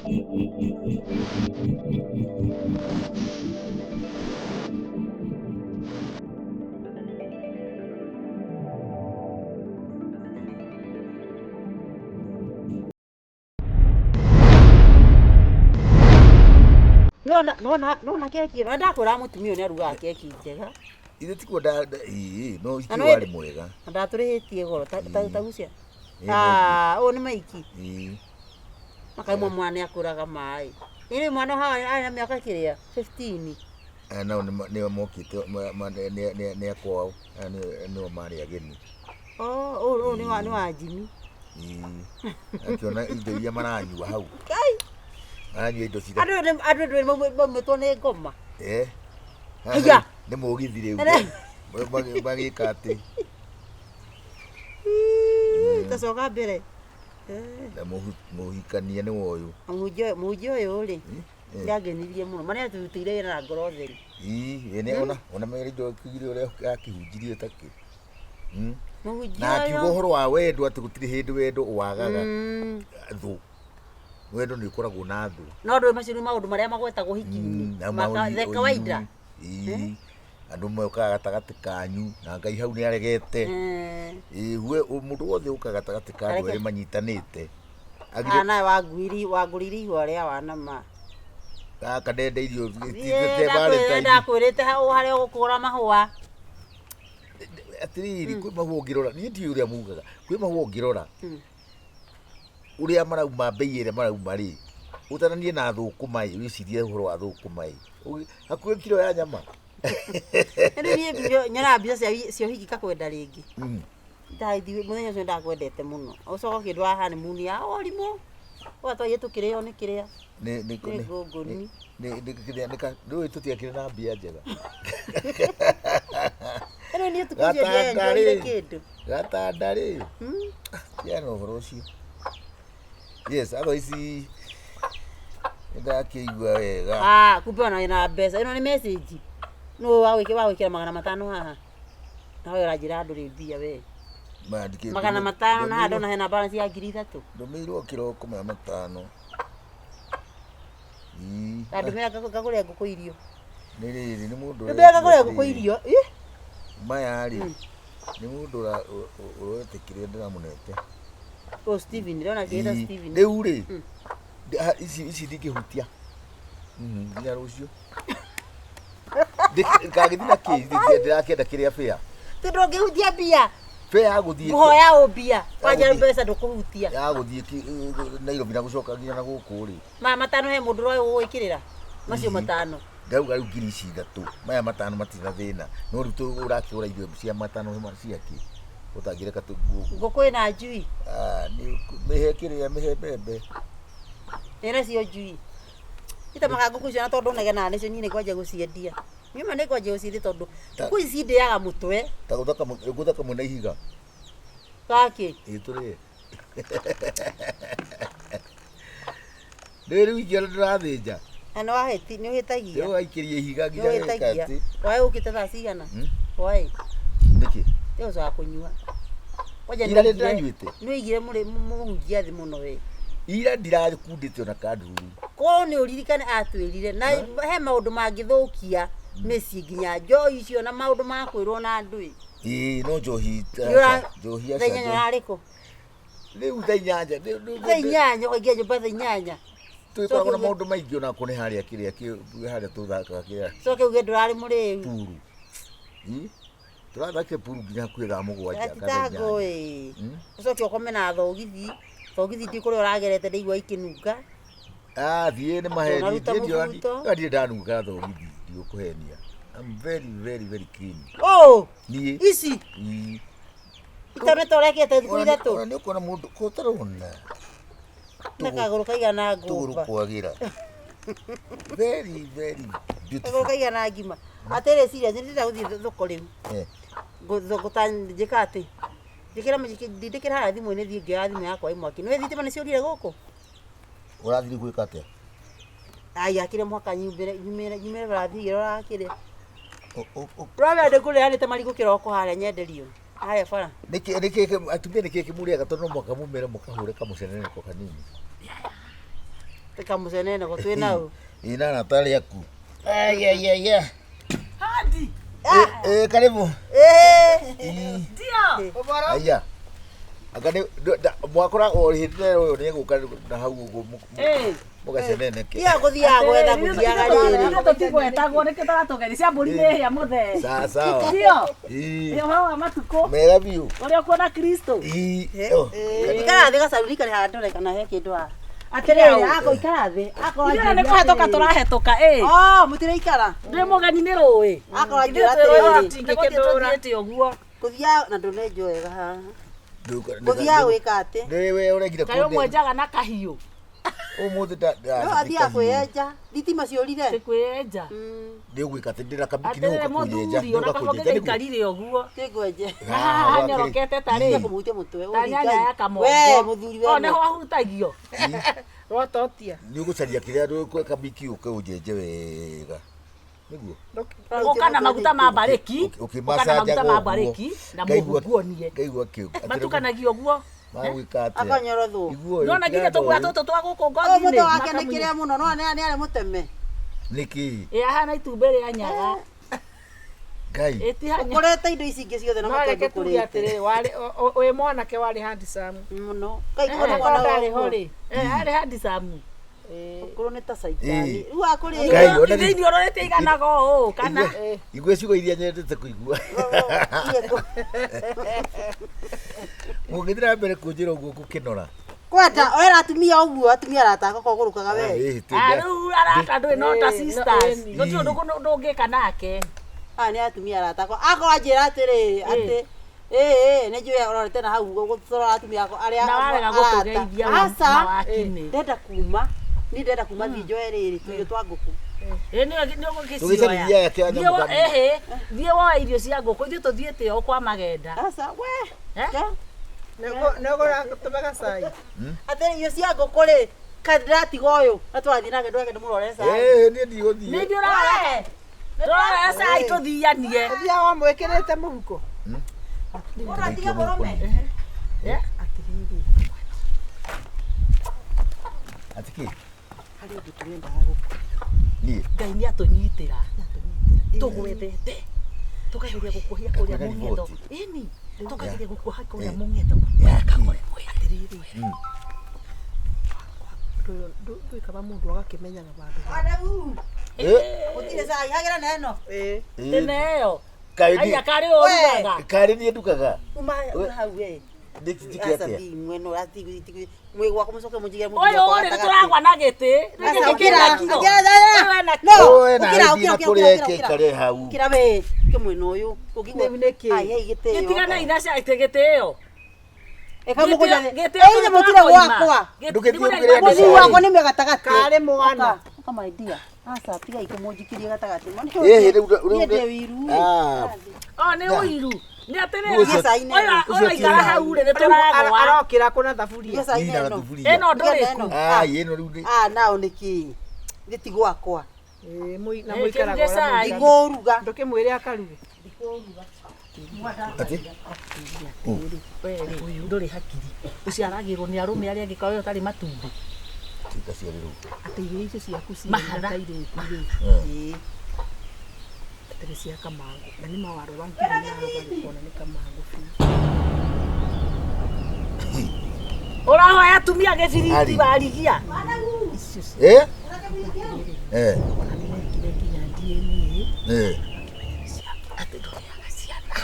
Nona nona nona keki ĩno ndakwĩra mũtumia ũyũ nĩ arugaga keki njega. Ithe tikuo nda ĩĩ no Na ikĩ nĩ warĩ mwega. Na ndatũrĩhĩtie goro ta ta ta gucia. Ĩĩ, no Ah, ũyũ nĩ maiki. Ĩĩ. Makaimwo mwana nĩ akũraga maĩ. Ĩrĩ mwana haha arĩ na mĩaka kĩrĩa 15. Aya nao nĩo mokĩte nĩ akwao, aya nĩo marĩ ageni. Oh, ũyũ ũyũ nĩ wa Jimmy. Ĩĩ. Akĩona indo iria maranyua hau. Kai. Maranyua indo cira. Andũ andũ maumĩtwo nĩ ngoma. Eh. Haiya. Nĩ mũgithi rĩu. Ere. Magĩka atĩ. Tacoka mbere. Eh. Na mũhikania nĩ woyũ. Mũhunjia ũyũ rĩ, nĩangenirie mũno. Ma nĩatũrutĩire wĩra na ngoro theru. Ĩĩ, ĩĩ, ona mere indo akĩugire ũrĩa akĩhunjirie takĩ. Mũhunjia Na akiuga ũyũ. ũhoro wa wendo atĩ gũtirĩ hĩndĩ wendo wagaga thũ. Wendo nĩ ũkoragwo na thũ. No ndũĩ macio nĩ maũndũ marĩa magwetagwo hiki-inĩ. Na The kawaida. Ĩĩ. Andũ mokaga gatagatĩ kanyu na Ngai hau nĩ aregete. Ĩĩ, we mũndũ wothe ũkaga gatagatĩ ka andũ erĩ manyitanĩte. Ah, nawe wanguiri wangũrĩire ihũa rĩa wanama. Gaka ndenda irio Valentine. Ndakwĩrĩte hau harĩa ũgũkũra mahũa. Atĩrĩrĩ, kwĩ mahũa ũngĩrora, niĩ ndiũĩ ũrĩa mugaga, kwĩ mahũa ũngĩrora ũrĩa marauma, mbei ĩrĩa marauma rĩ, ũtaranie na thũkũma ĩ, wĩcirie ũhoro wa thũkũma ĩ, hakuhĩ kiro ya nyama. Rĩu niĩ nyonaga mbica cia ũhiki ngakwenda rĩngĩ. Ndathi mũthenya ũcio ndakwendete mũno. Ũcoka ũkĩndwara honeymoon ya ũrimũ. Ũgatwaire tũkĩrĩo nĩ kĩrĩa. Nĩ nĩ Nĩ ngũngũni. Nĩ nĩ kĩrĩa nĩ ka nĩũĩ tũtiakĩrĩ na mbia njega. Rĩu niĩ ũtukũ ũcio Gatanda ndienjoire rĩ. kĩndũ. Gatanda rĩ. Tigana na ũhoro ũcio. Yes, otherwise nĩndakĩigua wega. Ah, kumbe ona wĩna mbeca. Ĩno nĩ message. Nũ wagwĩkĩra 500 haha? Nawe ũranjĩra ndũrĩ mbia we. Mandĩkĩte 500 na haha ndona hena balance ya 3000. Ndũmĩirwo kĩroko 500. Ii. Ndandũmĩra ngagũre ngũkũ irio. Nĩ rĩrĩ nĩ mũndũ Ndũmĩra ngagũre ngũkũ irio. Ih. Maya rĩ nĩ mũndũ ũretĩkĩria ndĩramũnete. Oh, Steven, ndĩrona akĩĩta Steven. Rĩu rĩ ici ici ndingĩhutia nginya rũciũ. Ngagĩthiĩ na kĩ ndĩrakĩenda kĩrĩa bĩa. Ti ndũngĩhutia mbia. Bĩa ya gũthiĩ. Ngũhoya ũ mbia. Kwanja mbeca ndũkũhutia. Ya gũthiĩ Nairobi na gũcoka nginya na gũkũ rĩ. Maya 5 he mũndũ ũroĩ gũgwĩkĩrĩra. Macio 5. Ndauga rĩu 3000 maya 5 matirĩ na thĩna no rĩu ũrakĩgũra irio cia 5 ciakĩ ũtangĩreka Ngũkũ ĩna njui. Ah, nĩ mĩhe kĩrĩa mĩhe mbembe. Ĩna cio njui. Itamaga ngũkũ icio na tondũ negenaga nĩcio niĩ nĩngwanjia gũciendia. Niĩ ma nĩngwanjia gũciendia tondũ ngũkũ ici cindĩaga mũtwe. Ta gũtha kamwe na ihiga. Gakĩ? Ĩĩ tũrĩe. Rĩu rĩu ingĩona ndĩrathĩnja. Na nĩ wahĩti, nĩ ũhĩtagia. Rĩu waikĩria ihiga Nĩ nginya geka ũhĩtagia. atĩ. Waĩ ũkĩte thaa cigana? Waĩ. Nĩkĩ? Rĩu ũcoka kũnyua. Kwanja Ira nĩ ndĩranyuĩte. Nĩ ũigire mũhunjia thĩ mũno we. Ira ndirakundĩte ona kandururu. Korwo nĩ ũririkane atwĩrire na he maũndũ mangĩthũkia mĩciĩ nginya njohi icio na maũndũ ma kwĩrwo na andũ ĩ. Ĩĩ no njohi njohi Thaa inyanya aca. ũrarĩ kũ? Rĩu thaa inyanya. Thaa inyanya ũkaingĩra nyũmba thaa inyanya. Twĩkoragwo na maũndũ maingĩ ona kũ nĩ harĩa kĩrĩa harĩa tũthakaga kĩrĩa. Coke uge ndũrarĩ mũrĩu. Puru. Tũrathakire puru nginya hakuhĩ thaa mũgwanja. Atitango ĩ. Ũcoke ũkome na thogithi. Thogithi ndi kũrĩa ũragerete ndaigua ikĩnunga. Ah, thiĩ nĩ maheni. Ndũnaruta mũbuto. Ndirĩ ndanunga thogithi, ndigũkũhenia. I'm very very very clean. Oh! Niĩ. Ici. Ita nĩ ta ũrekĩte thikũ ithatũ. Ona nĩ ũkuona mũndũ ko ũtarona. Na kagũrũ kaigana Tũgũrũ ngũmba. kwagĩra. Very very beautiful. Kagũrũ kaigana ngima. Atĩrĩ serious, nĩ ndĩrenda gũthiĩ thoko rĩu. Thoko ta njĩka atĩ. Njĩkĩra ndindĩkĩra harĩa thimũ-inĩ thiĩ ngĩoya thimũ yakwa ĩ mwaki. Nĩũĩ thitima nĩ ciũrire gũkũ? Ũrathiĩ gwĩka atĩa? Ai, akĩrĩ mũhaka nyumĩre nyumĩre nyumĩre barathiĩ ũraga kĩrĩa. Ũrona ndĩkũrĩanĩte marigũ kĩroko harĩa nyenderio. Harĩa bara. Nĩkĩ nĩkĩ atumia nĩkĩ kĩmũrĩaga tondũ no mũhaka mumĩre mũkahũre kamũceneneko kanini. Tikamucenene go twĩ nau. Ĩ na arata arĩa aku. Ai ai ai ai. Hadi. Eh, karibu. Eh. Ndio. Aya. Anga nĩ mwakora o hĩndĩ ĩyo ũyũ nĩegũka na hau ũguo Eh. mũgaceneneke. Tiga gũthiaga gwetha gũthiaga rĩrĩ. Ithuĩ tũtigwetagwo nĩkĩo tũratũgeria cia mbũri nĩ hĩa mũthee. Sawa sawa. Ndio. Ii. Ĩ ũhoro wa matukũ Mega biũ. ũrĩa ũkuona Kristo. Ii. Oh. Ikara thĩ gacaruni karĩ haha ndore kana he kĩndũ haha. Atĩrĩrĩ, ako ikara thĩ. Akorwo Ithuĩ nĩ kũhetũka tũrahetũka ĩ. Oh, mũtiraikara. Ndĩ mũgeni nĩ rũĩ. Akorwo Ithuĩ anjĩra twĩ rũĩ atĩrĩrĩ. tũtingĩkĩndũra. Tũthiĩte ũguo. Gũthiaga na ndũnenjwo wega haha. Gũthiaga gwĩka atĩ. Nĩ we ũregire Kaĩ ũmwenjaga na kahiũ. Ũmũthĩ nda No athiaga kwĩyenja. Thitima ciũrire. Tĩ kwĩyenja. Nĩ ũgwĩka atĩ ndĩna kabiki nĩ Atĩrĩrĩ ũgũka kũnyenja. mũthuri ona kaba ũngĩgĩikarire ũguo. Kĩngwenje. Haha hanyorokete ta rĩ. Kũmũhutia mũtwe. Ta nyanya ya kamongo. We mũthuri we. O nĩho ahutagio. Rwatotia. Nĩ ũgũcaria kĩrĩa ndũkwe kabiki ũke ũnjenje wega. Nĩguo. Ũka na maguta ma mbarĩki. Ũka na maguta Ũkĩmacanjaga ma ũguo. mbarĩki na Ngaigua- mũhuguonie. Ngaigua kĩu. Matukanagio ũguo. Magwĩka atĩa? Akanyorothwo. Iguo Nona nginya tũguoya tũtũ twa gũkũ Ũyũ ngothi-inĩ. mũtwe wake nĩ kĩrĩa mũno no nĩ arĩ mũteme. Nĩkĩ? Ĩ ahana itumbĩ rĩa nyaga. Ngai. Ĩtihanya. Ũkũrĩte indo ici ingĩ ciothe na No mũtwe reke tuge ndũkũrĩte. atĩrĩrĩ, warĩ wĩ mwanake warĩ handsome. Mũno. Ngai Eh, kũrĩ Ona mwana ndarĩ ho ũguo. rĩ. Eh, arĩ handsome. Ũkũrũ nĩ ta caitani. Ĩ. Rĩu akũrĩ. Ngai, ona nĩ- Thĩinĩ ũrorete iganaga ũũ kana Igua ciugo iria nyendete kũigua. Mũngĩthiĩ na mbere kũnjĩra ũguo ngũkĩnora. Kwenda oera atumia ũguo atumia arata akwa kũgũrũkaga we. Ĩ, Ah, rĩu arata ndũĩ no ta Eh, no, sisters. ĩni. Gũtirĩ ũndũ ndũngĩka nake. Aya nĩ atumia arata akwa. Akorwo anjĩra atĩrĩrĩ atĩ ĩĩ nĩ njũĩ ũrorete na hau gũtũrora atumia akwa arĩa Na warega arata. gũtũgeithia Aca. mawakinĩ. Ndenda kuma. Niĩ ndenda kuma thiĩ njoe rĩrĩ tũirio twa ngũkũ. Ĩ nĩ ũgũgĩcioya. Tũgĩcaririe aya kĩa nyamũ kanini. Ĩhĩ, thiĩ woe irio cia ngũkũ ithuĩ tũthiĩte o kwa magenda. Aca we. Eh? Ke? Nĩ ũgũratũmega cai. Atĩrĩ irio cia ngũkũ rĩ kaĩ ndĩratiga ũyũ na tũrathiĩ nake ndweke ndĩmũrore cai. Ĩ, niĩ ndigũthiĩ. Nĩ ithuĩ ũrarora. Tũrarora cai tũthianie. Ũthiaga wamwĩkĩrĩte mũhuko. Ũratiga mũrũme. Eh? Atĩrĩrĩ. Atĩ kĩ? Harĩ ũndũ tũrendaga gũkũ. Niĩ. Ngai nĩ atũnyitĩra. Tũgwethete. Tũkageria gũkuohia kũrĩa Kwĩna mũng'etho. riboti. Ĩni, tũkageria gũkuoha kũrĩa Eh. mũng'etho. Ya kĩ? Atĩrĩrĩ. Ndũĩ kaba mũndũ agakĩmenyaga vandũ. Adamu. Ĩ, Gũtirĩ cai hagĩra na ĩno. Ĩ. ĩ, Tene ĩyo. Kaĩ Aya niĩ- karĩ ũrugaga. karĩ niĩ ndugaga. Uma hau we. Nĩ njĩke Aca atĩa? thi mwena ũrati mwĩ gwakwa mũcoke mũnjigĩre mũthuri Ũyũ wakwa rĩ nĩ gatagatĩ. tũragwa na gĩtĩ. Aca, Gĩkĩ ũkĩra, kĩna kiro. ũkĩra, ũkĩra. Ũyũ ena No, Ũyũ ena ũkĩra, ĩthiĩ ũkĩra, na ũkĩra, kũrĩa ũkĩra, ĩke ũkĩra. ĩkare hau. Ũkĩra we, ũkĩ mwena ũyũ. Ũngĩigua- Rĩu nĩkĩ? Ai, hei gĩtĩo. Gĩtigana ina cia gĩtĩ ĩyo. Ĩka mũgũnda thĩ. Gĩtĩ Ĩ, ithe mũtire gwakwa. Ndũgĩthiĩ ũgĩre andũ Mũthuri cai. wakwa nĩ gatagatĩ. Karĩ mwana. Ũka, ũka my dear. Aca, tigai kũmũnjikirie gatagatĩ. Ĩhĩ, rĩu rĩu Niĩ ndĩ wiru. Ah, O nĩ ũiru. Nĩ atĩrĩrĩ. Ũcio- Niĩ cai nĩ Ũyũ ĩno. ũyũ aikara hau rĩ nĩ Rĩu tũragwa. arokĩra kũ na thaburia. Niĩ cai niĩ nĩ na ĩno. thuburia. Ĩno ndũrĩku. Ĩno. Ai, ĩno rĩu nĩ Ah, nao nĩkĩ? Gĩti gwakwa. Ĩ, na Ĩ, mũikaraga kĩruge ũrĩa cai. mũikaraga. Ndikũruga. Ndũkĩmwĩre akaruge. atĩ We rĩ ndũrĩ hakiri. Ũciaragĩrwo nĩ arũme arĩa angĩ kaĩ ũtarĩ matumbĩ. Tikaciarĩrwo. Atĩ irio icio ciaku ciĩ Mahatha. ta irĩtu rĩ. Ĩ. Atĩ nĩ cia kamangũ. Na nĩ mawarora nginya na ũkona nĩ kamangũ biũ. Ũrahoya atumia gĩbiriti Ari. warigia. Icio cia Eh? Eh. ona nĩ mekire nginya DNA Eh. Atĩ ndũrĩaga ciana.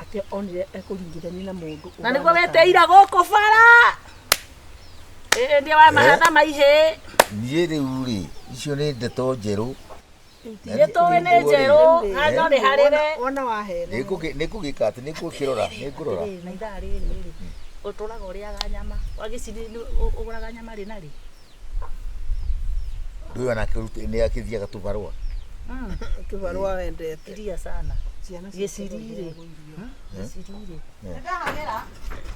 atĩ onire ekũringithania na mũndũ Na nĩguo weteira gũkũ bara. Ĩ nĩ wa mahatha maihĩ. Niĩ rĩu rĩ, icio nĩ ndeto njerũ. Nĩ tũĩ nĩ njerũ. No nĩ harĩre. Wona wahena. Nĩngũgĩka atĩ nĩngũkĩrora, nĩngũrora. Na ithaa rĩrĩ rĩ ũtũraga ũrĩaga nyama wagĩciri ũgũraga nyama rĩ na rĩ Ndũĩ onake nĩ akĩthiaga tũbarũa. Kĩbarũa wendete. iria sana Ciana gĩciri rĩ gĩciri rĩ Ndahagĩra.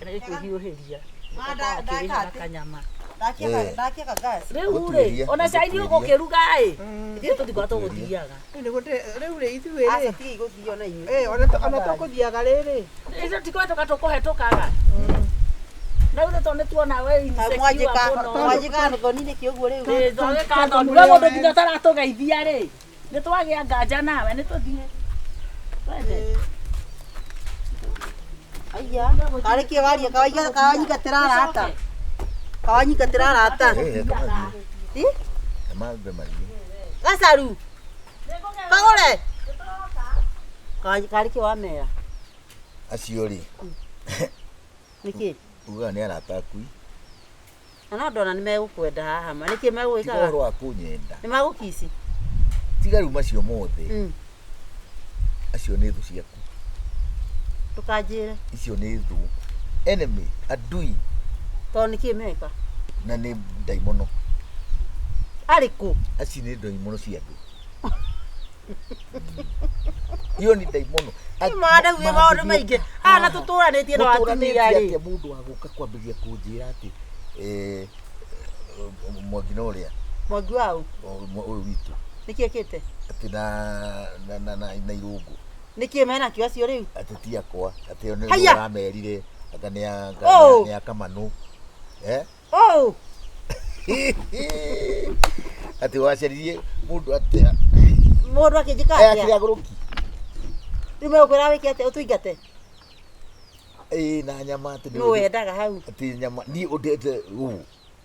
ĩkwĩhiũhĩria Ah, ndaka akĩrĩha na atĩ. kanyama Ndakia gas. rĩu rĩ Gũtuĩria, ona cai nĩ gũtuĩria. ũgũkĩruga ĩ ithuĩ tũtikoragwo tũgũthiaga Rĩu rĩ ithuĩ Aca rĩ. tigai gũthio na inyuĩ. Ĩ, ona tũkũthiaga rĩrĩ. ithuĩ tũtikoragwo tũkũhetũkaga Na rĩu tondũ nĩ tuona we insecure Mwanjĩka mũno. mwanjĩka thoni nĩkĩ ũguo rĩu? Ĩĩ, twagĩka thoni. We mũndũ nginya ũtaratũgeithia rĩ, nĩ twagĩa nganja nawe, nĩ tũthiĩ. Twende. Aya, karĩ kĩ waria kawanyingatĩra arata. Kawanyingatĩra arata. Eh, kamathiĩ. Ĩ? Mambe mathiĩ. Gacaru. Kagũre. Karĩ kĩ wamera? Acio rĩ, Nĩkĩ? ugaga nĩ arata aku. Na no ndona nĩ megũkwenda haha ma. Nĩkĩ Tiga megũgĩkaga? ũhoro wa kũnyenda. Nĩ magũkici. Tiga rĩu macio mothe. Acio nĩ thũ ciaku. Ndũkanjĩre. Icio nĩ thũ. Enemy, adui Tondũ nĩkĩ meka? na nĩ ndaimono. Arĩkũ? Acio nĩ ndaimono cia andũ. Iyo nĩ ndaimono. Mandauge maũndũ maingĩ. Haha na tũtũranĩtie na atumia rĩ. Atĩa mũndũ wa gũka kwambĩrĩria kũnjĩra atĩ eh, Mwangi na ũrĩa Mwangi waũ? ũyũ witũ Nĩkĩ ekĩte? atĩ na irũngũ Nĩkĩ menakĩo acio rĩu? atĩ ti akwa atĩ o nĩ Haiya! ũramerire anga nĩ anga Oh! nĩ akamanũ eh Oh! atĩ wacaririe mũndũ atĩa Mũndũ akĩnjĩka aya atĩa? kĩrĩa agũrũki Rĩu megũkwĩra wĩke atĩa? Ũtũingate? ĩĩ na nyama atĩ nĩ Nũ wendaga hau? atĩ nyama niĩ ũndete ũũ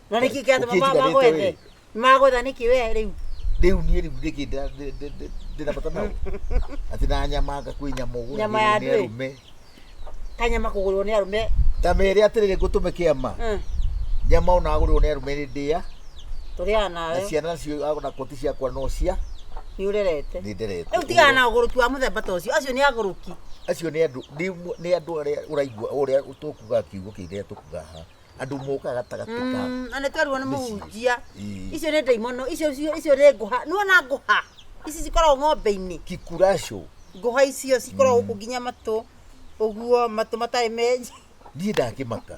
Na nĩkĩ kĩratũma Ũkĩnjiganĩte magwethe? wĩ. Magwetha nĩkĩ we rĩu? Rĩu niĩ rĩu nĩkĩ ndĩna bata nao atĩ na nyama anga kwĩ nyama ũgũragĩrwo Nyama ya nĩ ndwĩ. arũme Kanyama kũgũrwo nĩ arũme. Ta mere atĩrĩrĩ ngũtũme kĩama nyama ona agũrĩrwo nĩ arũme nĩ ndĩa Tũrĩaga na nawe. ciana nacio ona koti ciakwa no cia Nĩ ũrerete. nĩ nderete. Rĩu tigana na ũgũrũki wa mũthemba ta ũcio. Acio nĩ agũrũki. Acio nĩ andũ nĩ andũ arĩa ũraigua ũrĩa tũkuga kiugo kĩrĩa tũkuga haha andũ mokaga gatagatĩ ka Na nĩ twerirwo nĩ mĩciĩ. mũhunjia. Ĩĩ. Icio nĩ ndaimono, icio nĩ ngũha. Nĩwona ngũha? Ici cikoragwo ng'ombe-inĩ. Kikuraco. Ngũha icio cikoragwo gũkũ nginya matũ. Ũguo matũ matarĩ menji. Niĩ ndakĩmaka.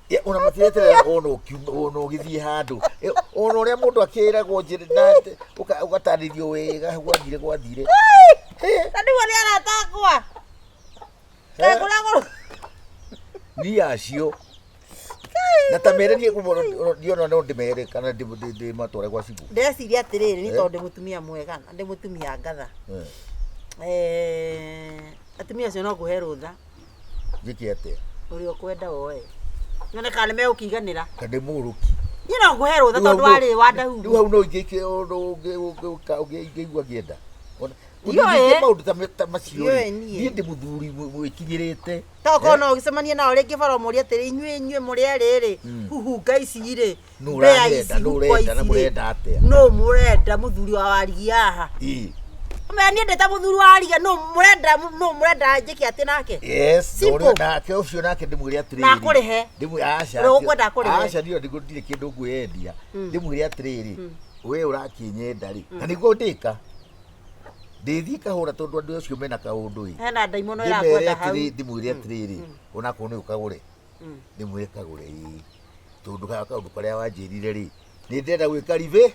Ya, ona matireterera ona ũkiuma ona ũgĩthiĩ handũ ona ũrĩa mũndũ akĩragwo njĩra na ũgatarĩrio wega gwathire gwathire. Na nĩguo nĩ arata akwa. Kaĩ kũrĩa gũrũ. Niĩ acio na ta mere niĩ niĩ ona no ndĩmere kana ndĩmatware gwa cibũ. Ndeciria atĩrĩrĩ, nĩ tondũ ndĩ mũtumia mwega na ndĩ mũtumia ngatha. Atumia acio no ngũhe rũtha. Njĩke atĩa? Ũrĩa ũkwenda woe. Nyone kana nĩ megũkĩiganĩra. Kana ndĩ mũgũrũki. Niĩ no ngũhe rũtha tondũ warĩ wa Rĩu ndahu. hau no ingĩke ũngĩigua ngĩenda. Ona Ndiũĩ. ũngĩke maũndũ ta macio Ndiũĩ rĩ, niĩ. niĩ ndĩ mũthuri mwĩkinyĩrĩte. Tokorwo no ũgĩcemanie nao rĩngĩ bara ũmũrie atĩrĩ, inyuĩ mũrĩ erĩ rĩ, huhunga ici rĩ, Nũ mbĩa ũranyenda, ici, nũ huko ũrenda na ici rĩ, mũrenda atĩa? nũ mũrenda mũthuri wa warigia haha? Ĩĩ. Ũmenya niĩ ndĩ ta mũthuri wa warigia, nũ mũrenda njĩke atĩ nake? Yes, Simple. ũrĩa nake ũcio nake ndĩmwĩre atĩrĩrĩ. Na akũrĩhe. Ndĩmwĩre aca. Ũrĩa ũkwenda akũrĩhe. Aca niĩ ndirĩ kĩndũ ngwĩyendia. Ndĩmwĩre atĩrĩrĩ, we ũrakĩnyenda rĩ, na nĩguo ndĩka. Ndĩthiĩ kahũra tondũ andũ acio mena kaũndũ ĩ. Hena ndaimono Ndĩmere ĩrakwenda hau. atĩrĩ, ndĩmwĩre atĩrĩrĩ, onakorwo nĩ ũkagũre. Ndĩmwĩre kagũre ĩ. Tondũ kaũndũ karĩa wanjĩrire rĩ, nĩ ndĩrenda gwĩka Revenge.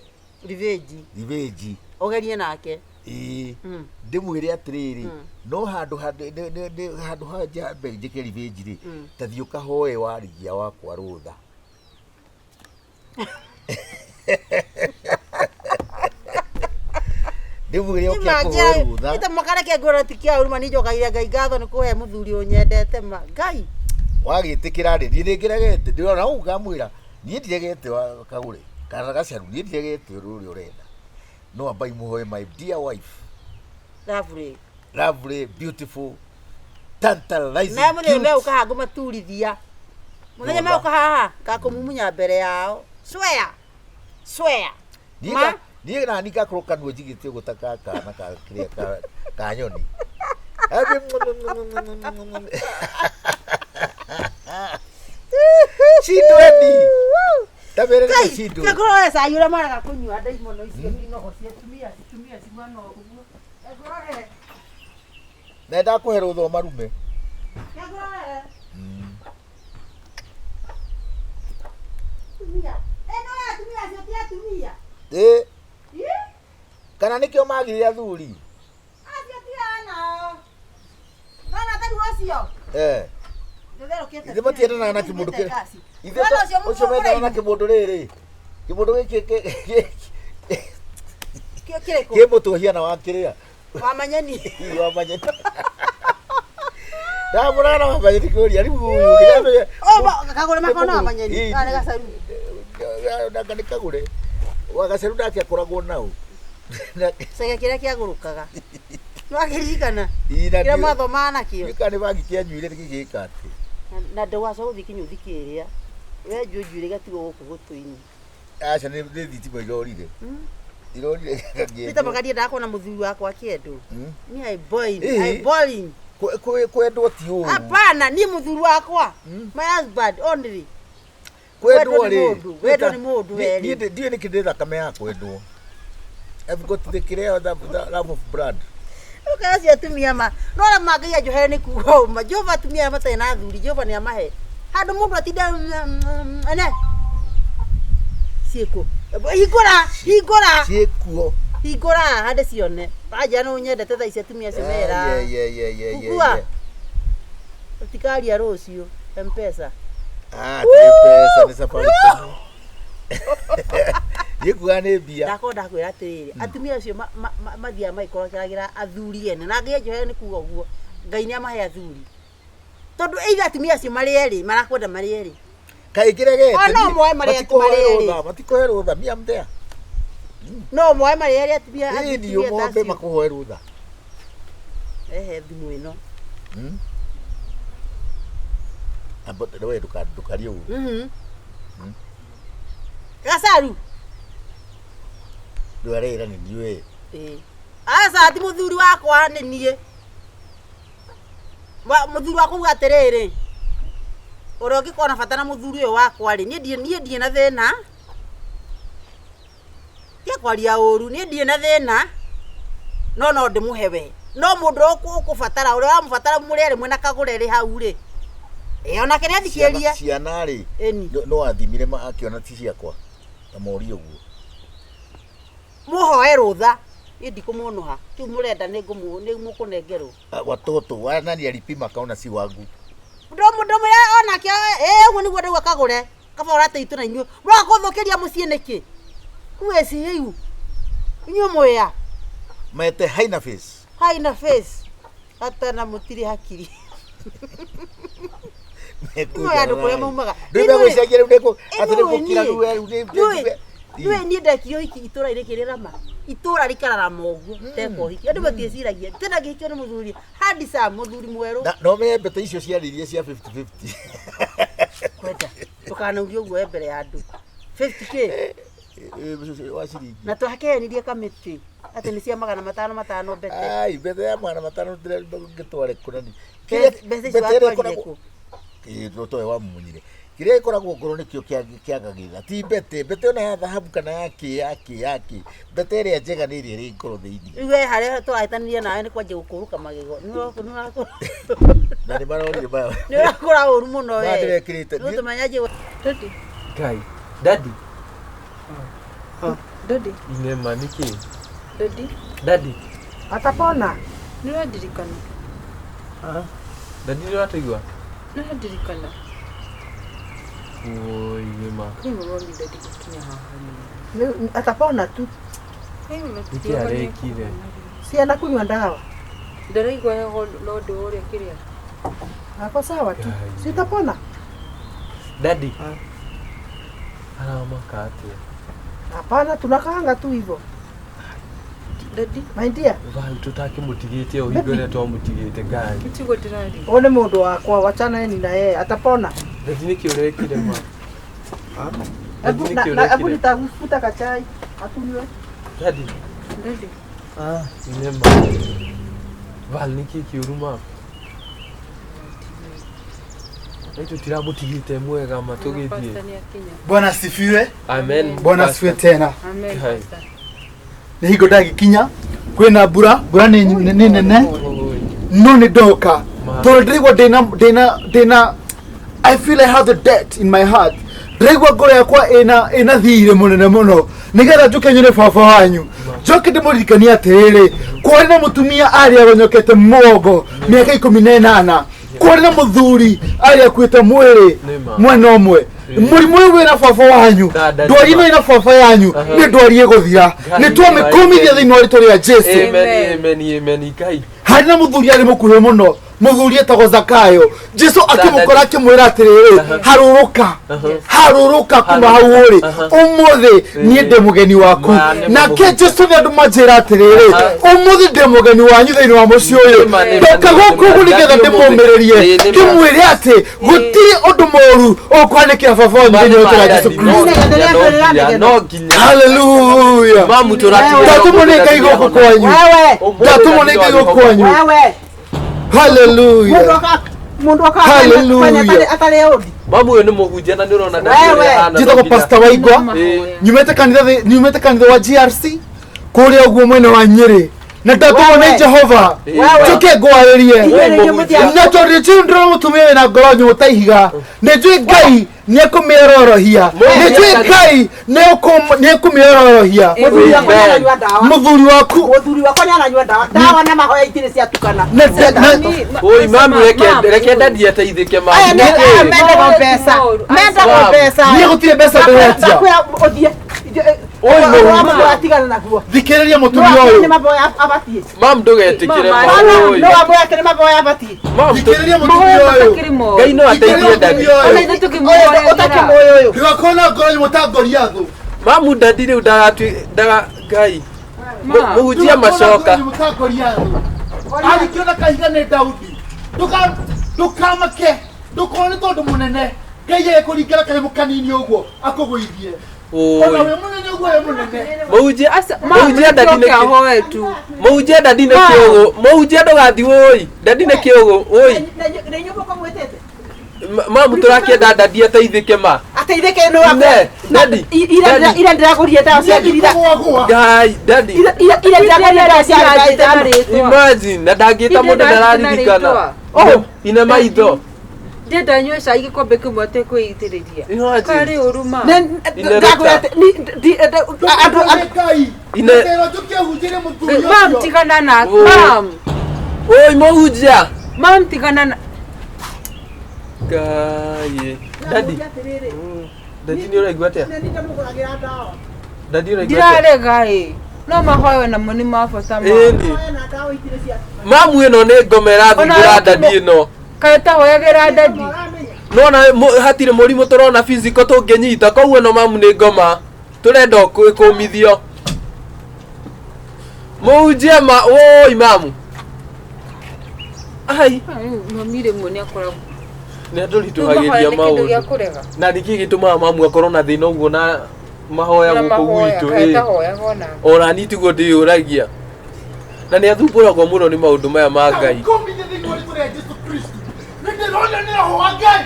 revenge. Ũgerie nake. Ĩĩ. Ndĩmwĩre atĩrĩrĩ, no handũ handũ ha njambe njĩke revenge rĩ, ta thiĩ ũkahoe warigia wakwa rũtha. Ndĩmwĩre oke akũhoe rũtha. Ita makareke ngwĩra ti kĩa ũru ma niĩ njokagia Ngai ngatho nĩ kũhe mũthuri ũnyendete ma. Ngai. Wagĩtĩkĩra rĩ, niĩ nĩngĩregete, ndĩrona ũguo ngamwĩra, niĩ ndiregete kagũre, kana gacaru, niĩ ndiregete ũrĩa ũrenda. No amba imũhoe my dear wife. Lovely. Lovely, beautiful, tantalizing, Na mũthenya cute. megũka haha ngũmaturithia. Mũthenya Rũtha. megũka haha ngakũmumunya mbere yao. Swear. Swear. Niĩ Ma. niĩ nani ngakorwo kanua njigĩte ũguo ta ka kana ka kĩrĩa ka nyoni. Cindweni. Ta mere nĩ cindwe. Ngũrore cai ũrĩa maraga kũnyua ndaimono icio inogo cia atumia, atumia cimwana ũguo. Ngũrore. Na ndakũhe rũtha ũmarume. Ngũrore. Atumia. Ĩno ya atumia acio ti atumia. Ĩ. Ĩ? Kana nĩkĩo magire athuri? Acio ti anao. Nona ta ruo ũcio. Eh. Ithe matiendanaga na kĩmũndũ kĩrĩa ithe ũcio mendanaga na kĩmũndũ rĩrĩ kĩmũndũ gĩkĩ Kĩrĩkũ? kĩ mũtwe hiana wa kĩrĩa Wamanyeni. Wamanyeni. Ndamũrana wamanyeni kũria rĩu ũyũ ndĩramenya. Oh, kagũre makona wamanyeni. Kana gacaru. Nanga nĩ kagũre. Wagacaru nake akoragwo nao. Cege kĩrĩa kĩagũrũkaga. Nĩwakĩririkana? Ĩ, na Kĩrĩa ndiũ- mwathomaga nakĩo. Gĩka nĩ bangi kĩanyuire gĩgĩka atĩ. Na ndũgacoka gũthiĩ kĩnyũthi kĩrĩa. Wenjwo njuĩrĩ gatigwo gũkũ gũtũ-inĩ. Aca nĩ nĩ thitima irorire. Irorire Peter ngĩendwo. Magadi endaga kuona mũthuri wakwa akĩendwo. Mm. Ni I boiling, Ĩĩ. I boiling. Kwendwo ti ũru. Hapana, ni mũthuri wakwa. My husband only. Kwendwo Kwendwo nĩ rĩ. mũndũ, wendwo nĩ mũndũ werĩ. Niĩ ndiũĩ nĩkĩ ndĩ thakame ya kwendwo. I've got the kĩrĩa the love of blood. Ũkaga acio atumia ma. No arĩa mangaia njohere nĩ kuga ũma. Jehova atumia arĩa matarĩ na athuri, Jehova nĩ amahe. Handũ mũndũ atinda ene. Ciĩkũ. Hingũra, hingũra. Ciĩkuo. Hingũra hande cione. Wanja no nyendete thaa ici atumia acio mera. Yeah, yeah, yeah, yeah, yeah, Kukua. yeah. Ũtikaria rũciũ M-Pesa. Ah, ti pesa nĩ Safaricom. Gĩkuaga nĩ mbia. Ndakorwo ndakwĩra atĩrĩrĩ, atumia acio mathiaga magĩkorokeragĩra athuri ene na Ngai anjohere nĩ kuga ũguo, Ngai nĩ amahe athuri. Tondũ either atumia acio marĩ erĩ marakwenda marĩ erĩ. Kaĩ ngĩregete. O, no moe marĩ Matikũhe marĩ erĩ. rũtha, matikũhe rũtha, me am there. No moe marĩ erĩ atumia Ĩĩ atumia niĩ ta mombe acio. makũhoe rũtha. Ehe thimũ ĩno. Amba we ndũkarie ũguo. Mhm. Gacaru. Rĩu arera nĩ niĩ we. Ĩĩ. Aca ti mũthuri wakwa nĩ niĩ. Mũthuri wakwa uga atĩrĩrĩ, ũrĩa ũngĩkorwo na bata na mũthuri ũyũ wakwa rĩ, niĩ ndirĩ na thĩna. Tiga kwaria ũru, niĩ ndirĩ na thĩna, no no ndĩmũhe we. No mũndũ ũrĩa ũkũbatara, ũrĩa ũramũbatara mũrĩ erĩ mwĩna kagũre rĩ hau rĩ. Ĩĩ onake nĩ athikĩrĩria. Ciana rĩ, Ĩni. no athimire akĩona ti ciakwa. Na morie ũguo. Mũhoe rũtha. Niĩ ndikũmũnũha. Kĩu mũrenda nĩ mũkũnengerwo. Watoto wa nani alipima akaona si wangu. Ndũmwĩra onake ĩĩ ũguo nĩguo ndauga kagũre. Kaba ũrateitwo na inyuĩ. Mũroka kũthũkĩria mũciĩ nĩkĩ? Who is you? Inyuĩ mwĩa. Mete haina face. Haina face. Hata na mũtirĩ hakiri. Nĩ andũ kũrĩa maumaga. Rĩu megũcenjia rĩu nĩkũ atĩ nĩ gũkira rĩu rĩu nĩ Nĩũĩ niĩ ndekire ũhiki itũũra-inĩ kĩrĩrama. Itũũra rĩkararama ũguo ndeka ũhiki. Andũ matiĩciragia. Tena ngĩhikio nĩ mũthuri handsome, mũthuri mwerũ. Na no menye mbete icio ciarĩirie cia 50-50. Kwenda. Ndũkanauge ũguo we mbere ya andũ. 50K. Wa ciringi. Na twakehenirie kamĩtĩ atĩ nĩ cia 500 500 mbete. Ai mbete ya 500 ngĩtware kũnani. Mbeca icio watwarire kũ? Ĩĩ towe wamunyire. Kĩrĩa gĩkoragwo ngoro nĩkĩo kĩagagĩrĩra. Ti mbete, mbete ona ya thahabu kana ya kĩ ya kĩ ya kĩ. Mbete ĩrĩa njega nĩ ĩrĩa ĩrĩ ngoro thĩinĩ. Rĩu we harĩa tũrahĩtanirie nawe nĩ kwanjia gũkũrũka magego. Nĩ Na nĩ marorire maya. ũrakũra ũru mũno we. Maya ndĩrekĩrĩte. Nĩ ũtũmenya njĩ Daddy. Ngai. Daddy. Daddy. Inema nĩkĩ? Daddy. Daddy. Atapona. Nĩ ũrandirikana. Daddy nĩ ũratũigua? Nĩ ũrandirikana. Oi nĩma. Kwĩ mũrori daddy gũkinya haha. Atapona tu. Nĩkĩ arekire? Si anakunywa ndawa. Ndaraigua heho no ũndũ ũrĩa kĩrĩa. Ako sawa tu. Si utapona? Daddy. Aramaka atĩa? Hapana, tunakaanga tu hivyo. Daddy. My dear. Val tũtakĩmũtigĩte o hingo ĩrĩa twamũtigĩte Ngai. Tiguo ndĩraria. Huyu ni mũndũ wakwa, wachana ni na yeye, atapona. Daddy nĩkĩ ũrekire ma? Daddy Hebu nĩkĩ na- hebu ũrekire? nitakufuta kachai akunywe. Daddy. Daddy. Ah, nĩma. Val nĩkĩ kĩũru ma? Nĩ tũtiramũtigĩte mwega ma tũgĩthiĩ. Pastor nĩakinya. Bwana asifiwe. Amen. Bwana asifiwe tena. Amen. Hai. Pastor. Nĩ hingo ndagĩkinya kwĩna mbura, mbura nĩ nĩ nene no nĩ ndoka tondũ ndĩraigua ndĩna ndĩna ndĩna I feel I have the debt in my heart. Ndĩraigua ngoro yakwa ĩna ĩna thirĩ mũnene mũno nĩgetha njũke nyone baba wanyu njoke ndĩmũririkanie atĩrĩrĩ kwarĩ na mũtumia arĩ agonyokete mũgongo mĩaka 18 Kwarĩ na mũthuri arĩa akuĩte mwĩrĩ Nĩma. mwena ũmwe. Mũrimũ ũyũ wĩna baba wanyu, Dada, ndwari ĩno nĩma. ĩna baba yanyu, Aha. nĩ ndwari ĩgũthira. Ngai, Nĩ twamĩkũmithia thĩinĩ wa rĩtwa rĩa Jesu. Amen, amen, amen, Ngai. Harĩ na mũthuri arĩ mũkuhĩ mũno, mũthuri etagwo Zakayo. Jesu akĩmũkora akĩmwĩra atĩrĩrĩ, harũrũka, harũrũka kuma hau ũrĩ, ũmũthĩ niĩ ndĩ mũgeni waku. Ma, nĩ Nake mũhunjia. Jesu nĩ andũ manjĩra atĩrĩrĩ, ũmũthĩ ndĩ mũgeni wanyu thĩinĩ wa mũciĩ ũyũ, Nĩma, nĩma, ndoka nĩma, gũkũ ũguo nĩma. nĩgetha Ngai ũmũthĩ. ndĩmũmĩrĩrie, Ĩĩ, nĩma. ndĩmwĩre atĩ gũtirĩ ũndũ mũũru ũkwanĩkĩra baba wanyu thĩinĩ wa rĩtwa rĩa Jesu Kristo. No nginya, no nginya. Haleluya. Mamu tũratiga. Ndatũmwo nĩ Ngai gũkũ kwanyu, Wewe. ndatũmwo nĩ Ngai gũkũ kwanyu. Wewe. Haleluya. Mundu aka mundu aka Hallelujah. atari atari odi. Mamu ũyũ nĩ mũhunjia na nĩ ũrona ndadi Wewe. ũrĩa ahana, no Njĩtagwo nginya. Pastor Waigwa. Ĩĩ. Nyumĩte kanitha nyumĩte kanitha wa GRC kũrĩa ũguo mwena wa Nyĩrĩ, na ndatũmwo nĩ Wewe. Jehova Wewe. njũke ngwarĩrie. Inyuĩ rĩngĩ mũtia- Na tondũ nĩnjũĩ ndĩrona mũtumia wĩna ngoro nyũmũ ta ihiga, nĩnjũĩ Ngai nĩekũmĩororohia, nĩnjũĩ Ngai nĩekũmĩororohia. Mũthuri wakwa nĩ aranyua ndawa. Mũthuri waku Mũthuri wakwa nĩ aranyua ndawa. Ndawa na mahoya itirĩ ciatukana. na- Oi, mamu reke reke ndadi ateithĩke mamu. Aya nĩ aya mendagwo mbeca. Mendagwo mbeca. Niĩ gũtirĩ mbeca ndĩretia. Ndakwĩra ũthiĩ. Oi, Wa mũhunjia. mũndũ atigana naguo. Thikĩrĩria No mũtumia akĩrĩ nĩ ũyũ, maboya abatiĩ. Mamu ndũgetĩkĩre Mama, ma. Oi. No amboya akĩrĩ maboya abatiĩ. Mamu tũ- thikĩrĩria mũtumia Mahoya ũyũ, matakĩrĩ moru. Ngai no ateithie ndadi. Thikĩrĩria Ona mũtumia ũyũ. ithuĩ tũkĩmũhoyagĩra. Ũtakĩmũĩ ũyũ. Ndũgakorwo na ngoro nyũmũ ta Goliathũ. Mamu ndadi rĩu ndaratui ndaga Ngai. Ma. Mũhunjia macoka. Arikio na kahiga nĩ Daudi. Ndũkamake, ndũkone nĩ tondũ mũnene. Ngai agĩkũringĩra kanyamũ kanini ũguo akũgũithie. Ona Oi. wĩ mũnene ũguo wĩ mũnene. Mũhunjia Aca, ma, Mũhunjia ndadi nĩkĩo nĩ kĩ- ahoe tu. Mũhunjia ndadi nĩ kĩũgũ. Mũhunjia ndũgathiĩ oi. Ndadi nĩ kĩũgũ. Oi. Nĩ inyuĩ mũkamwĩtĩte. Mamu tũrakĩenda ndadi ateithĩke ma. Ateithĩke nĩ Ne, Daddy, Ira daddy. ira ndĩragũrire ndawa cia ngiri ithatũ. Ndikũgũagũa. Ngai, daddy. Ira ira ndĩragũrire ndawa cia ngiri ithano. Imagine, na ndangĩta mũndũ ndararirikana. Oh. Ine maitho. Ndenda nyue cai gĩkombe kĩmwe atekwĩitĩrĩria. Imagine. Karĩ ũru ma. Ndagũra andũ Ndũkone Ngai. Ine- Ndĩrerwo njũke hunjĩrie mũthuri Mam, ũcio. tigana na Oh. mam. Oi, mũhunjia. Mam, tigana na Ngai. Daddy. Daddy nĩ ũraigua atĩa? Daddy ũraigua atĩa? Ndirarega ĩ. No mahoya namo nĩ ma bata ma. Ĩni. Mamu ĩno nĩ ngoma ĩrathumbũra Ona ndadi ĩno. Kaĩ ũtahoyagĩra ndadi? Nona hatirĩ mũrimũ tũrona physical tũngĩnyita koguo ĩno mamu nĩ ngoma tũrenda kũmithio. Mũhunjia ma oi mamu. Ai, Mami rĩmwe nĩ akoragwo. nĩ Rĩu andũritũhagĩria mahoya nĩ kĩndũ gĩa maũndũ. kũrega. Na nĩkĩ gĩtũmaga mamu akorwo na thĩna ũguo na mahoya Na gũkũ mahoya, gwitũ? kaĩ ĩ. ũtahoyaga onake. Ona niĩ tiguo ndĩyũragia. Na nĩ athumbũragwo mũno nĩ maũndũ maya ma Ngai. Ndakũmithia thĩinĩ wa rĩtwa rĩa Jesu Kristo. Nĩ ndĩrona nĩ roho wa Ngai.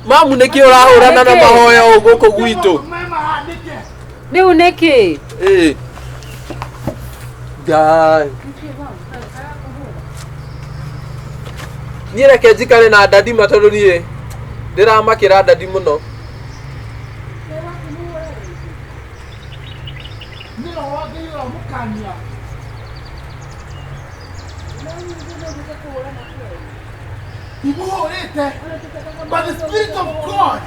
Mamu nĩkĩ ũrahũrana na Nĩkĩ? mahoya ũũ gũkũ gwitũ? Maũndũ maya mahanĩke. Rĩu nĩkĩ? Ĩ. Ngai. Niĩ reke njikare na ndadi ma tondũ niĩ ndĩramakĩra ndadi mũno. Nĩ roho wa Ngai ũramũkania. Ndimuhũrĩte. But the Spirit of God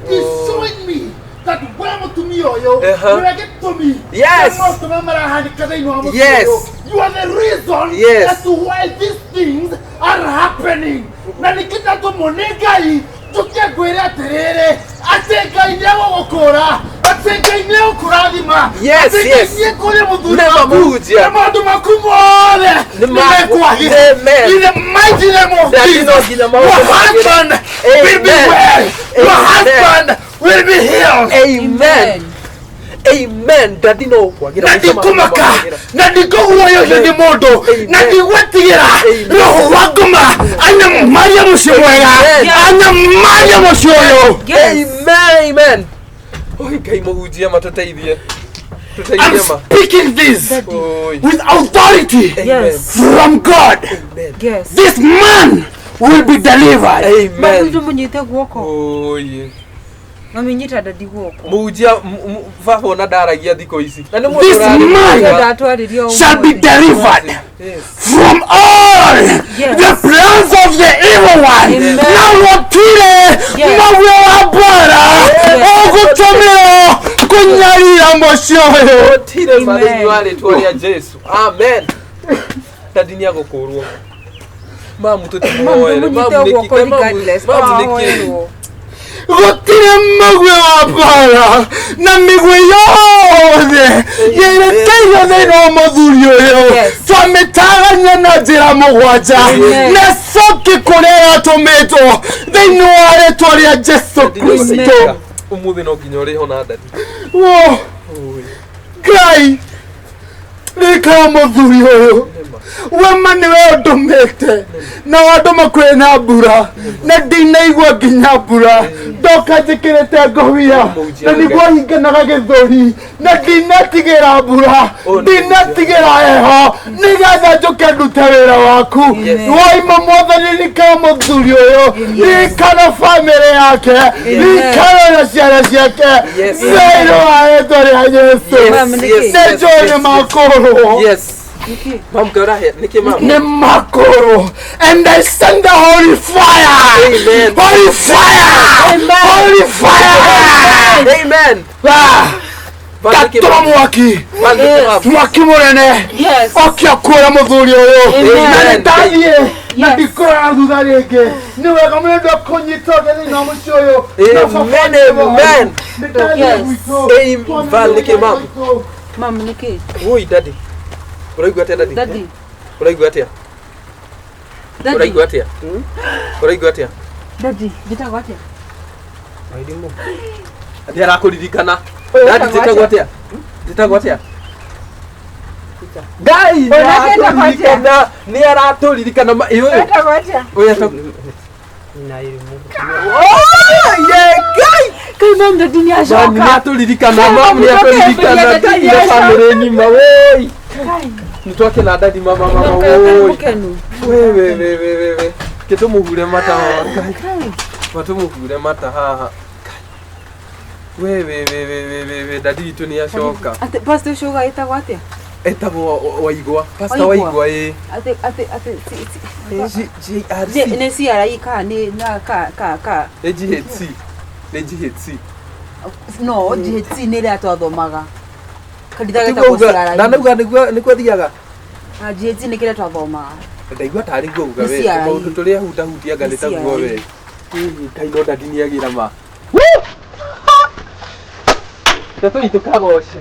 is showing me that we mũtumia ũyũ Aha. nĩwe gĩtũmi Yes. kĩa maũndũ maya marahanĩka thĩinĩ wa mũciĩ Yes. ũyũ. You are the reason Yes. as to why these things are happening. Na nĩkĩ ndatũmwo nĩ Ngai njũke ngwĩre atĩrĩrĩ atĩ Ngai nĩegũgũkũra, atĩ Ngai nĩegũkũrathima, Yes, atĩ Ngai yes. nĩekũria mũthuri Nĩ waku mahunjia. na maũndũ maku mothe Nĩ ma- nĩmekwagĩra. Amen. In the mighty name of Daddy, no Jesus, nginya your maũndũ magĩre. husband will be Amen. well. Your Amen. husband will be healed. Amen. Amen. Daddy no ũkwagĩra Na maica maku ndikũmaka nĩmagĩra. na ndikũguoyohio nĩ mũndũ Amen. na ndigwĩtigĩra Amen. roho wa ngoma anyamaria mũciĩ mwega Amen. anyamaria mũciĩ ũyũ. Amen. Amen. Oi Ngai mũhunjia matũteithie. I'm Tũteithie ma. speaking this Oi. with authority Yes. from God. Yes. This man will be delivered. Amen. Mami tũmũnyite guoko. Oi. Mami nyita ndadi guoko. Mũhunjia baba ona ndaragia thikũ ici. Na nĩ mũndũ This ũrarĩ man mwega. Ndatwarĩrio shall be ũmũthĩ. delivered Yes. from all Yes. the plans one na gũtirĩ mũguĩ wa mbara ũgũtũmĩrwo kũnyarira mũciĩ ũyũ. Gũtirĩ ma thĩinĩ wa rĩtwa rĩa Jesu. Amen. Dadi nĩ agũkũrwo. Mamu tũtimũhoere. Mamu Mũnyite nĩkĩ? guoko Mamu regardless. mamu nĩkĩ? Ahoerwo. Gũtirĩ mũguĩ wa mbara na mĩguĩ yothe yerekeirio thĩinĩ wa mũthuri ũyũ Yes. twamĩtagania na njĩra mũgwanja Amen. na coki kũrĩa yatũmĩtwo thĩinĩ wa rĩtwa rĩa Jesu Dadi nĩ Kristo. agũteithĩka. Ũmũthĩ no nginya ũrĩho na dadi. Wo, Ngai rĩkara mũthuri ũyũ wema nĩwe ũndũmĩte na wandũma kwĩ na mbura na ndinaigua nginya mbura ndoka njĩkĩrĩte ngobia na nĩguo hinganaga gĩthũri na ndinatigĩra mbura ndinatigĩra heho nĩgetha njũke ndute wĩra waku. Waima mwathani rikara mũthuri ũyũ, rikara bamĩrĩ yake, rikara na ciana ciake Yes. thĩinĩ wa rĩtwa rĩa Jesu. Yes, yes, Nĩ yes, njũĩ nĩ yes. makũrwo Yes. Mamu kaũrahe nĩkĩ mamu? nĩ makũrwo and I send the holy fire. Amen. Holy fire. Holy fire. Amen. Ah, Val nĩkĩ ndatũma mamu? mwaki Val nĩkĩ mamu? mwaki mũnene Yes. okia kuoya mũthuri ũyũ Amen. na nĩndathiĩ na Yes. ndikũrora thutha rĩngĩ. Nĩ wega mũno ndakũnyita ũgeni thĩinĩ wa mũciĩ ũyũ na baba Amen, nĩ mũhoro. amen. Nĩndathiĩ Yes. gwitũ. Amen. Val nĩkĩ mamu? Mamu nĩkĩ? Woi dadi. Ũraigua atĩa dadi? Daddy. Ũraigua atĩa? Daddy. Ũraigua atĩa? Ũraigua atĩa? Daddy, njĩtagwo atĩa? Nĩ arakũririkana. Dadi njĩtagwo atĩa? Njĩtagwo atĩa? Ngai nĩ aratũririkana, nĩ aratũririkana ĩ ũyũ. Ũyũ etagwo Oh, ye Ngai! Kai mamu daddy nĩ Mamu nĩ acoka. atũririkana, mamu nĩ atũririkana, Daddy nĩ na acoka. bamĩrĩ ng'ima woi. Nĩ twakena dadi mama mama woi. Mũkenu. We we we we we we. Ke tũmũhure mata haha. Ngai. Matũmũhure mata haha. Ngai. We we we we we we we dadi witũ nĩ acoka. Atĩ pastor ũcio uga ĩtagwo atĩa? Etagwo Waigwa. Pastor Waigwa. Waigwa ĩ. Atĩ atĩ atĩ GRC. nĩ CRE ka nĩ na ka ka ka Nĩ GHC. Nĩ GHC. no GHC nĩ ĩrĩa twathomaga. Kanitha Tiguo getagwo uga CRE. ndanauga nĩguo nĩkuo thiaga. Na GHC nĩ kĩrĩa twathomaga. Ndaigua tarĩ guo uga Nĩ we. CRE. Maũndũ tũrĩa hutahutianga nĩ Nĩ taguo CRE. we. Ngai no dadi nĩagĩra ma. Tũtũi tũkagoce.